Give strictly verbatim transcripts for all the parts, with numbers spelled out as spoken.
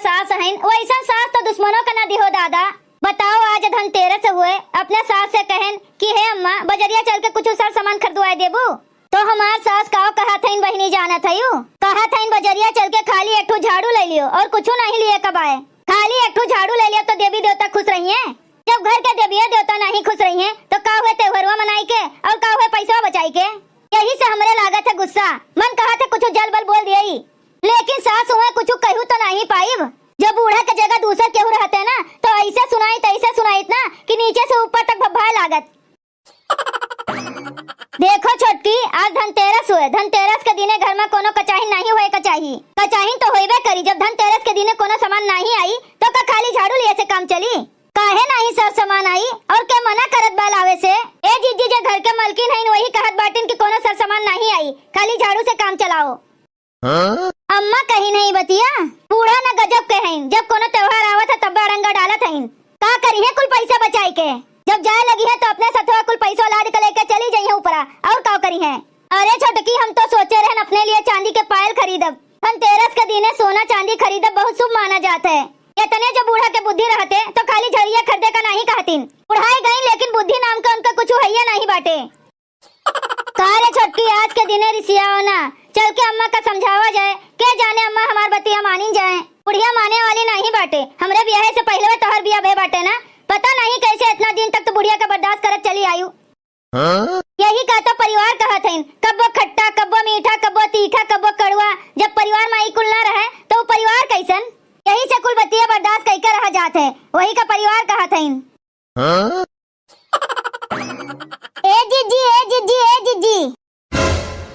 सास हइन, वइसन सास तो दुश्मनों का ना दिहो दादा। बताओ, आज धनतेरस हुए, अपने सास से कहेन कि हे अम्मा, बजरिया चल के कुछ सर सामान खरीदवाए देबू? तो हमार सास काव कहत हइन बहिनी, जानत हयू? कहत हइन बजरिया चल के खाली एक ठो झाड़ू ले लियो और कुछ नहीं लिए क बाए। खाली एक ठो झाड़ू ले लियो तो देवी देवता खुश रहिए। जब घर के देविये देवता नहीं खुश रहिए तो का हुए त्योहरवा मनाई के और का हुए पैसवा बचाई के? यही से हमरे लागत है गुस्सा। मन कहत है कुछ जल बल बोल दिए, लेकिन सास हुए कुछ कहू तो नहीं पाइब। जब बूढ़ा के जगह दूसर केहू रहते ना तो ऐसे सुनाइत, ऐसे सुनाइत ना कि नीचे से ऊपर तक भब्भाए लागत। देखो छोटकी, आज धनतेरस हुए, धनतेरस के दिने घर में कोनो कचाहिन नहीं होए के चाही। कचाहिन तो होइबे करी, जब धनतेरस के दिने कोनो सामान नहीं आई तो का खाली झाड़ू लिए से काम चली? काहे नहीं सर सामान आई और के मना करत बा लावे से? ए जिज्जी, जे घर के मलकिन हइन वही कहत बाटिन कि कोनो सर सामान नहीं आई, खाली झाड़ू से काम चलाओ। हाँ? अम्मा कही नहीं बतिया, बूढ़ा न गजब के हइन, जब कोनो त्योहार आवत है तब अड़ंगा डालत हइन। का करी है कुल पैसा बचाई के? जब जाए लगी है तो अपने सथवा कुल पैसा लाद के लेके चली जाई है ऊपरा, और का करी है? अरे छोटकी, हम तो सोचे रहन अपने लिए चांदी के पायल खरीदब। धनतेरस के दिने सोना चांदी खरीदब बहुत शुभ माना जात है। इतने जो बूढ़ा के बुद्धि रहते तो खाली झड़िया खरीदे का नहीं कहतीन। बुढ़ाई गई लेकिन बुद्धि नाम का उनका कुछ हैया नहीं बाटे। का रे छोटकी, आज के दिने रिसियाओ ना, चल के अम्मा का समझावा जाए। के जाने अम्मा हमार बतिया मानी जाए। बुढ़िया माने वाली नहीं बाटे। हमरे बियाहे से पहले तोहर बिया भे बाटे ना। पता नहीं कैसे इतना दिन तक तू बुढ़िया का बर्दाश्त करत चली आयु। हाँ? यही का तो परिवार कहत हइन, कब्बो खट्टा, कब्बो मीठा, कब्बो तीखा, कब्बो कड़ुआ। जब परिवार में ई कुल ना रहे तो उ परिवार कैसन? यही से कुल बतिया बर्दाश्त कइके रह जात है, वही का परिवार कहत हइन। हाँ? ए जिज्जी, ए जिज्जी, ए जिज्जी।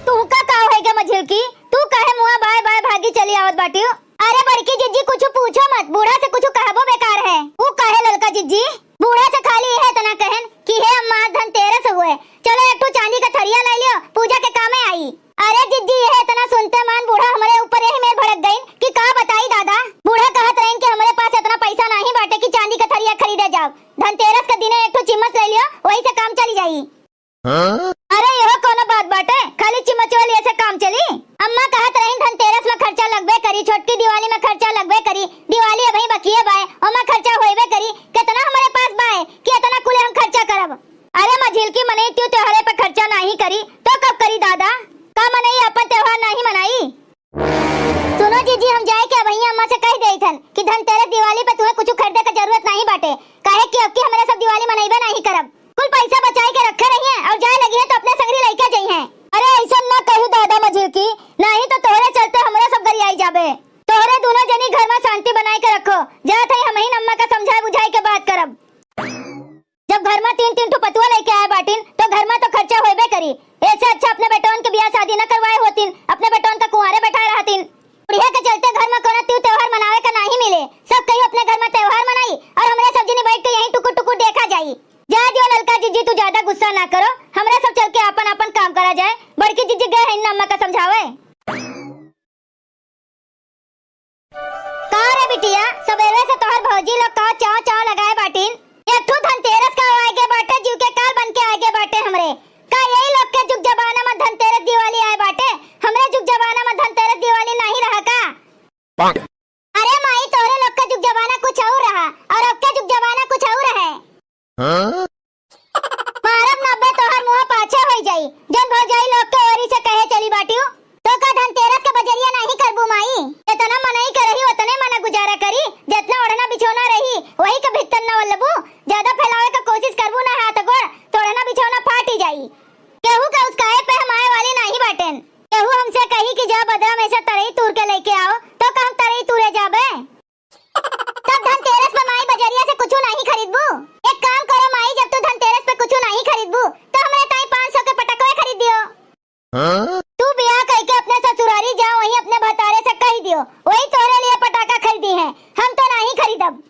तुहका का होइगा मझिलकी? तू काहे मुआ बाय बाय भागी चली आवत बाटियो? अरे बड़की जिज्जी, कुछ पूछो मत, बूढ़ा से कुछ कहबो बेकार है। ऊ काहे ललका जिज्जी? बूढ़ा से खाली यह इतना कहन कि हे अम्मा, आज धनतेरस हुए, चलो एक ठो चांदी का थरिया ले लियो, पूजा के कामे आई। अरे जिज्जी, यह इतना सुनते मान बूढ़ा हमरे ऊपर यही मेर भड़क गइन कि का बताई दादा। बूढ़ा कहत रहिन कि हमरे पास इतना पैसा नहीं बाटे कि चांदी का थरिया खरीदे जाब। धनतेरस के दिने एक ठो चिम्मच ले लियो, वही से काम चली जाई। हाँ? अरे यह कौनो बात बाटे, खाली चिम्मचवा लिए से काम चली? अम्मा कहत रहिन धनतेरस में खर्चा लगबे करी, छोटकी दिवाली में खर्चा लगबे करी, दिवाली अबही बकिए बाय, ओमा खर्चा होइबे करी। कितना हमरे पास बाय कि इतना कुले हम खर्चा करब? अरे मझिलकी, मनई त्यू त्योहारे पे खर्चा नहीं करी तो कब करी दादा? का मनई अपन त्योहार नहीं मनाई? सुनो जीजी, हम जाए के अबहिया अम्मा से कह देइत हन कि धनतेरस दिवाली पे तुम्हें कुछ खरीदे के जरूरत नहीं बाटे, काहे कि अबकी हमरे सब दिवाली मनइबे नहीं करब। कुल पैसा बचाई के रखे रहिए और जाए लगी है तो अपने संगरी लइके जइहें। अरे ऐसा ना कहू दादा मझिलकी, नहीं तो तोहरे चलते हमरे सब गरियाई जाबे। तोहरे दोनों जनी घर में शांति बनाए के रखो, जात है हमहिन अम्मा का समझाए बुझाए के बात करब। जब घर में तीन तीन ठो पतुआ लइके आए बाटिन, तो घर में तो खर्चा होइबे करी। ऐसे अच्छा अपने बेटवन के बियाह शादी न करवाए होतिन, अपने बेटवन का कुंवारे बैठाए रहतिन। बुढ़िया के चलते घर में कोनो त्यू त्योहार मनावे का नाही मिले। सब कहियो अपने घर में त्योहार मनाई और हमरे सब जनी बैठ के यहीं टुकुर टुकुर देखा जाई। जा दियो ललका जीजी, तू ज्यादा गुस्सा ना करो, हमरा सब चल के आपन आपन काम करा जाए। बड़की जीजी गए हैं अम्मा का समझावे। का रे बिटिया, सबेरे से तोहर भौजी लोग का चाव चाव लगाए बाटिन? एक ठो धनतेरस का आगे बाटे, जीव के काल बन के आगे बाटे हमरे। का यही लोग के जुग जमाना में धनतेरस दिवाली आए बाटे? हमरे जुग जमाना में धनतेरस दिवाली नहीं रहा का? अरे माई, तोहरे लोग का जुग जमाना कुछ और रहा और अब के जुग जमाना कुछ और है। हाँ? मारब नब्बे तोहर मुंह पाछे होई जाई। जन भौजाई लोग के ओरी से कहे चली बाटियो, तो का धनतेरस के बजरिया नहीं करबू माई? इतना मनई के रही उतने मना गुजारा करी, जितना ओढ़ना बिछौना रही वही के भीतर न वल्लबू। ज्यादा फैलावे का कोशिश करबू ना हाथ गोड़, तो ओढ़ना बिछौना फाटी जाई। केहू के उसकाए पे हम आए वाली नहीं बाटेन। केहू हमसे कही कि जा बदरा में से तरई तूर के लेके आओ, तो का हम तरई तूरे जाबे? तब धनतेरस पे माई बजरिया से कुछ नहीं खरीदबू? एक काम करो माई, जब तू धनतेरस पे कुछ नहीं खरीदबू, तो हमरे ताई पाँच सौ के पटकवे खरीद दियो। हाँ? तू बियाह करके अपने ससुरारी जा, वहीं अपने भतारे से कह दियो, वही तोहरे लिए पटाखा खरीदी हैं, हम तो नहीं खरीदब।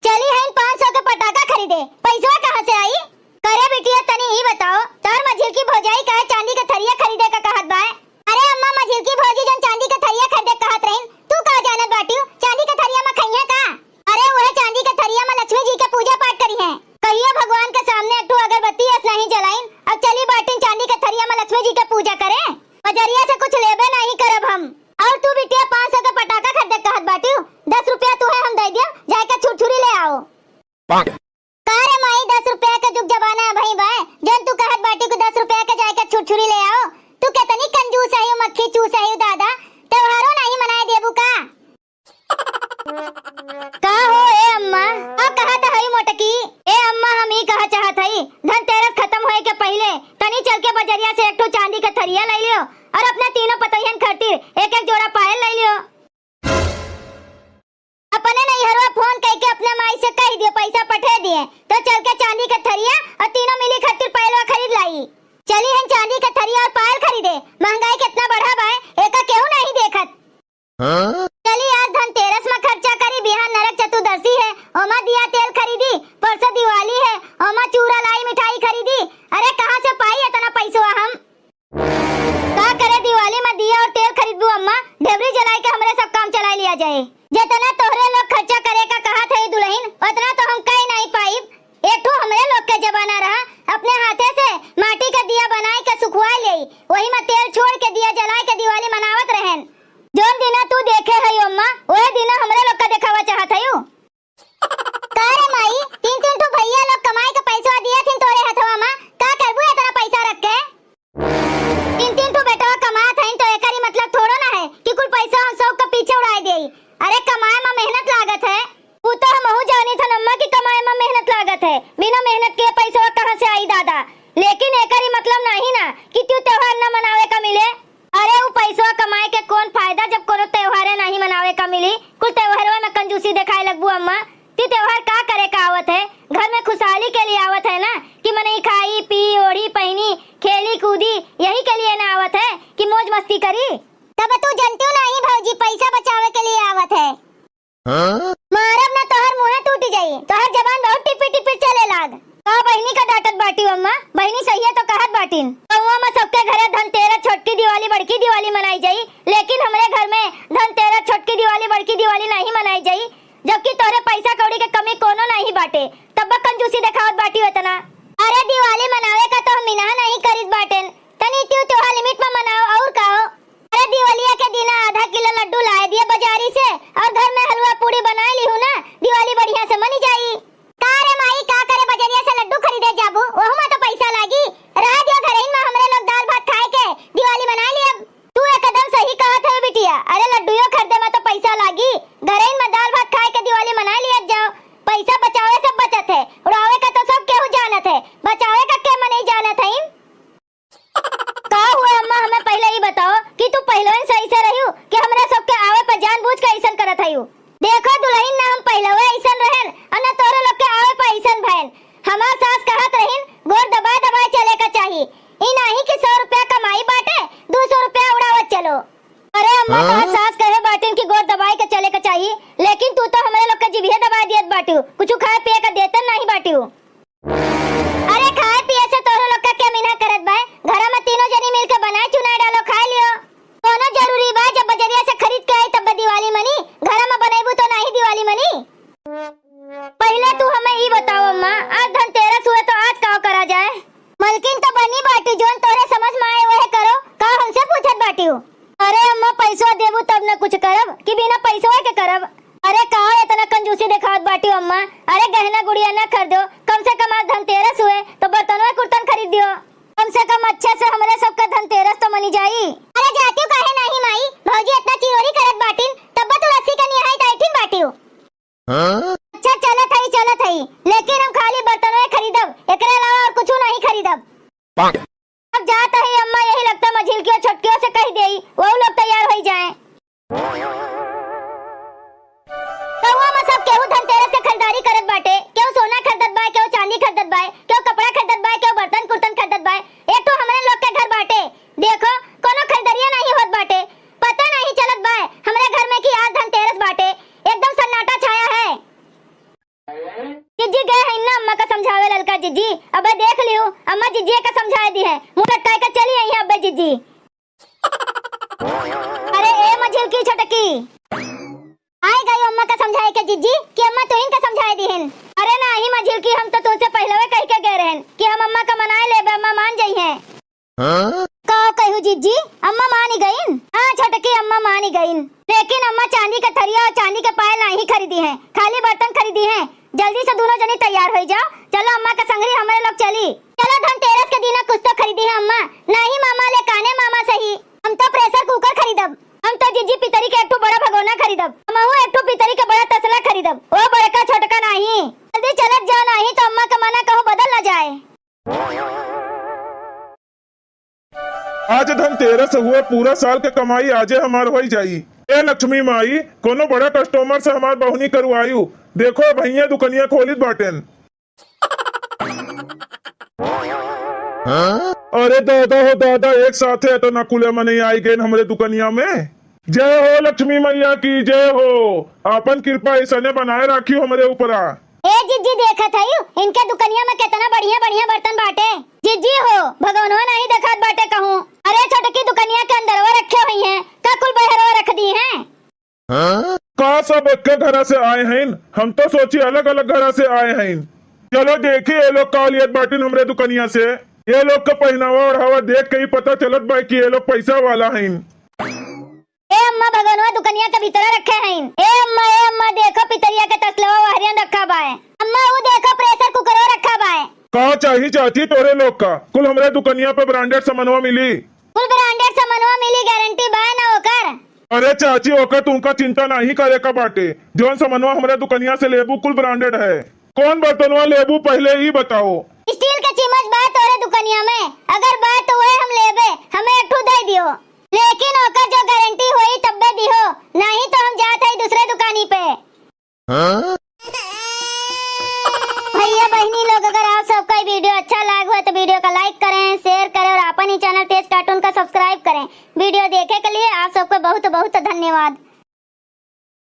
चली हईन पाँच सौ के पटाखा खरीदे, पैसवा कहाँ से आई? करे बिटिया, तनी ई बताओ, तोहर मझिलकी भौजाई काहे चांदी के थरिया खरीदे का कहत बाय? अरे अम्मा, मझिलकी भौजी जन चांदी के थरिया तो इहन खातिर एक एक जोड़ा पायल लइ लियो। अपने नैहरवा फोन कइके अपने माई से कहि दियो, पैसा पठे दिए, तो चल के चांदी के थरिया और तीनों मिली खातिर पायलवा खरीद लाई। चली हन चांदी के थरिया और पायल खरीदे। महंगाई कितना बढ़ा बाय, एका केहू नहीं देखत। हाँ? चली आज धनतेरस में खर्चा करी, बिहान नरक चतुर्दशी है, ओमा दिया तेल खरीदी, परसों दिवाली है, ओमा चूरा लाई मिठाई खरीदी। अरे कहाँ से पाई इतना पैसवा हम? का करे, दिवाली में दिया और तेल खरीदबू अम्मा, ढेबरी जलाए के हमरे सब काम चलाए लिया जाए। जितना तोहरे लोग खर्चा करे का कहत है दुल्हन, उतना तो हम कई नहीं पाइब। एक ठो हमरे लोग के जमाना रहा, अपने हाथे से माटी का दिया बनाए के सुखवाए ले, वही में तेल छोड़ के दिया जलाए के दिवाली मनावत रहन। जौन दिना तू देखे है अम्मा, वही दिना हमरे लोग का देखावा चाहत है। का रे माई, तीन तीन ठो भैया लोग कमाई के पैसवा दिया थिन तोरे हथवा मा, का करबू इतना पैसा रख के? तीन तीन ठो बेटवा कमात हइन तो एकरी मतलब थोड़ो ना है कि कुल पैसा हम शौक के पीछे उड़ाए देई। अरे कमाए मा मेहनत लागत है। ऊ तो हमहू जानी थन अम्मा कि कमाए मा मेहनत लागत है, बिना मेहनत के पैसवा कहाँ से आई दादा? लेकिन एकरी मतलब नहीं ना कि तू त्योहार ना मनावे का मिले। अरे ऊ पैसवा कमाए के कौन फायदा जब कोनो त्योहारे नहीं मनावे का मिली? कुल त्योहारवा में कंजूसी देखाए लगबू अम्मा। ती त्योहार का करे का आवत है? घर में खुशहाली के लिए आवत है ना, कि मनई खाई, पी, ओढ़ी, पहनी, खेली, कूदी, यही के लिए ना आवत है कि मौज मस्ती करी? तब तू जनतियो नहीं भौजी, पैसा बचावे के लिए आवत है। हाँ? मारब ना तोहर मुँहे टूट जाई, तोहर जबान बहुत टिपिर टिपिर चले लाग। का बहिनी का डांटत बाटी अम्मा? बहिनी सही है तो कहत बाटिन। गौवा में सबके घरे धनतेरस छोटकी दिवाली बड़की दिवाली मनाई जाई, लेकिन हमरे घर में धनतेरस छोटकी दिवाली बड़की दिवाली नहीं मनाई जाई। जबकि तोहरे पैसा कौड़ी के कमी कोनो नहीं बाटे, तब कंजूसी देखावत बाटी इतना। अरे दिवाली मनावे का तो हम इनहा नहीं करित बाटेन, तनी त्यू त्योहार लिमिट में मनाओ और का हो। अरे दिवालिया के दिना आधा किलो लड्डू लाए दिए बाजारी से और घर में हलवा पूड़ी बनाए ली हूँ ना, दिवाली बढ़िया से मनी जाई। का रे माई, का करे बजरिया से लड्डू खरीदे जाबू, वहू में तो पैसा लागी। रह दियो घरइन में हमरे लोग दाल भात खाए के दिवाली मनाए ली अब। तू एकदम सही कहत है बिटिया, अरे लड्डूयो खरीदे में तो पैसा लागी, घरइन में दाल भात खाए के दिवाली मनाए लियत जाओ। पैसा बचावे सब बचत है, उड़ावे का तो सब केहू जानत है, बचावे का के मनई जानत है। का हुआ अम्मा, हमें पहले ही बताओ कि तू पहले ही सही से रहियो कि हमरा सबके आवे पर जानबूझ के ऐसन करत हयू। देखो दुल्हन, ना हम पहले ऐसन रहन और ना तोरे लोग के आवे पर ऐसन भयन। हमार सास कहत रहिन, "गोड़ दबाए दबाए चले का चाही, ई नाही कि सौ रुपया कमाई बाटे, दो सौ रुपया उड़ावत चलो।" अरे अम्मा, हाँ? तोहर सास कहे बाटिन कि गोड़ दबाए के चले के चाही, लेकिन तू तो हमरे लोग के जिभिया दबाए दियत बाटू, कुछ खाए पिए का देतन नाही बाटू। अरे खाए पिए से तोहरो लोग का क्या मिना करत बाय? घरा में तीनों जनी मिल के बनाए चुनाए डालो, खाए लियो। कोनो जरूरी बा जब बजरिया से खरीद के आई तब दिवाली मनी? घरा में बनैबू तो नाही दिवाली मनी। पहिले तू हमें ई बताओ अम्मा, आज धनतेरस हुए तो आज का करा जाए? मलकिन तो बनी बाटी, जोन तोरे समझ में आए वहे करो, का हमसे पूछत बाटी हो? अरे अम्मा, पैसवा देबू तब न कुछ करब कि बिना पैसवा के करब? अरे का इतना कंजूसी देखावत बाटी हो अम्मा? अरे गहना गुड़िया न खरीदो, कम से कम आज धनतेरस हुए तो बर्तनवा कुर्तन खरीद दियो। कम से कम अच्छे से हमरे सबका धनतेरस तो मनी जाई। अरे जातियो काहे नाही माई, भौजी इतना चिरोरी करत बाटिन, तब तू रस्सी का निहाई टाइटिन बाटियो। हाँ? अच्छा चलत हई, चलत हई, लेकिन हम खाली बर्तनवे खरीदब, एकरे अलावा और कुछ नहीं खरीदब। पाक। अब जात हई अम्मा, यही लगता मझिलकियो छोटकियो से कह देई, वो लोग तैयार होई जाए। गौवा में सब केहू धनतेरस के खरीदारी करत बाटे, केहू सोना खरीदत बा, केहू चांदी खरीदत बा, केहू कपड़ा खरीदत बा, केहू बर्तन कुर्तन खरीदत बा। एक ठो हमरे लोग के घर बाटे, देखो कोनो खरीदरिया नहीं होत बाटे, पता नहीं चलत बा हमरे घर में कि आज धनतेरस बाटे, एकदम सन्नाटा छाया है। जिज्जी गए हैं ना अम्मा का समझावे ललका जिज्जी, अबे देख लियो अम्मा जिज्जी का समझाए दी है, मुंह लटकाए के चली आई है अबे जिज्जी। अरे ए मझिलकी छोटकी, आए गई अम्मा का समझाए के जिज्जी कि अम्मा तुहिन का समझाए दी हैं। अरे नाही मझिलकी, हम तो तुमसे पहले कह के गए रहन कि हम अम्मा का मनाए लेबे, अम्मा मान जाई हैं। हाँ? का कहू जिज्जी, अम्मा मानी गईन? हाँ छोटकी, अम्मा मानी गईन, लेकिन अम्मा चांदी के थरिया और चांदी के पायल नाही खरीदी हैं, खाली बर्तन खरीदी हैं। जल्दी से दोनों जनी तैयार हो जाओ, चलो अम्मा के संगरी हमरे लोग चली। चलो धनतेरस के दिना कुछ तो खरीदी है अम्मा, नाही मामा ले काने मामा सही, हम तो प्रेशर कुकर खरीदब, हम तो जिज्जी पितरी के एक ठो बड़ा भगोना खरीदब, हमहू एक ठो पितरी के बड़ा तसला खरीदब, ओ बड़का छोटका नाही। जल्दी चलत जाओ, नाही तो अम्मा का मना कहूँ बदल न जाए। आज धनतेरस से हुए पूरा साल के कमाई आजे हमार होइ जाई। ए लक्ष्मी माई, कोनो बड़ा customer से हमार बहुनी करवायु। देखो भैया दुकनिया खोलित बाटेन। अरे दादा हो दादा, एक साथे एतना कुले मनई आई गइन हमरे दुकनिया में। जय हो लक्ष्मी मैया की, जय हो। आपन कृपा ऐसने बनाए राखियो हमरे ऊपरा। ए जिज्जी, देखत हयू इनके दुकनिया में केतना बढ़िया बढ़िया बर्तन बाटे। जिज्जी हो, भगवनवा नाहीं देखात बाटे कहूँ। अरे छोटकी, दुकनिया के अंदरवा रखे हुई हैं का, कुल बहरवा रख दी हैं? का सब एक्के घरा से आए हइन? हम तो सोची अलग अलग घरा से आए हइन। चलो देखी ये लोग का लियत बाटिन हमरे दुकनिया से। ये लोग के पहिनावा ओढ़ावा देख के ही पता चलत बा कि ये लोग पैसा वाला हइन। ए अम्मा, भगवनवा दुकनिया के भीतरा रखे हइन। ए अम्मा, ए अम्मा, देखो पितरिया के तसलवा वहरियन रखा बाय। अम्मा, ऊ देखो pressure cookerवा रखा बाय। का चाही चाची तोरे लोग का? कुल हमरे दुकनिया पे branded सामानवा मिली। कुल branded सामानवा मिली, guarantee बाय ना ओकर। अरे चाची, ओकर तुमका चिंता नाहीं करे का बाटे। जौन सामानवा हमरे दुकनिया से लेबू कुल branded है। कौन बर्तनवा लेबू पहिले ई बताओ। Steel के चिम्मच बा तोरे दुकनिया में? अगर बा तो वह हम लेबे, हमें एक ठू दे दियो। लेकिन ओकर जो guarantee होई तब्बे दिहो, नाहीं तो हम जात हई दूसरे दुकानी पे। भैया बहिनी लोग, अगर आप सबका ई video अच्छा लाग हो तो video का like करें, share करें और आपन ही channel तेज cartoon का subscribe करें। Video देखे के लिए आप सबको बहुत बहुत धन्यवाद।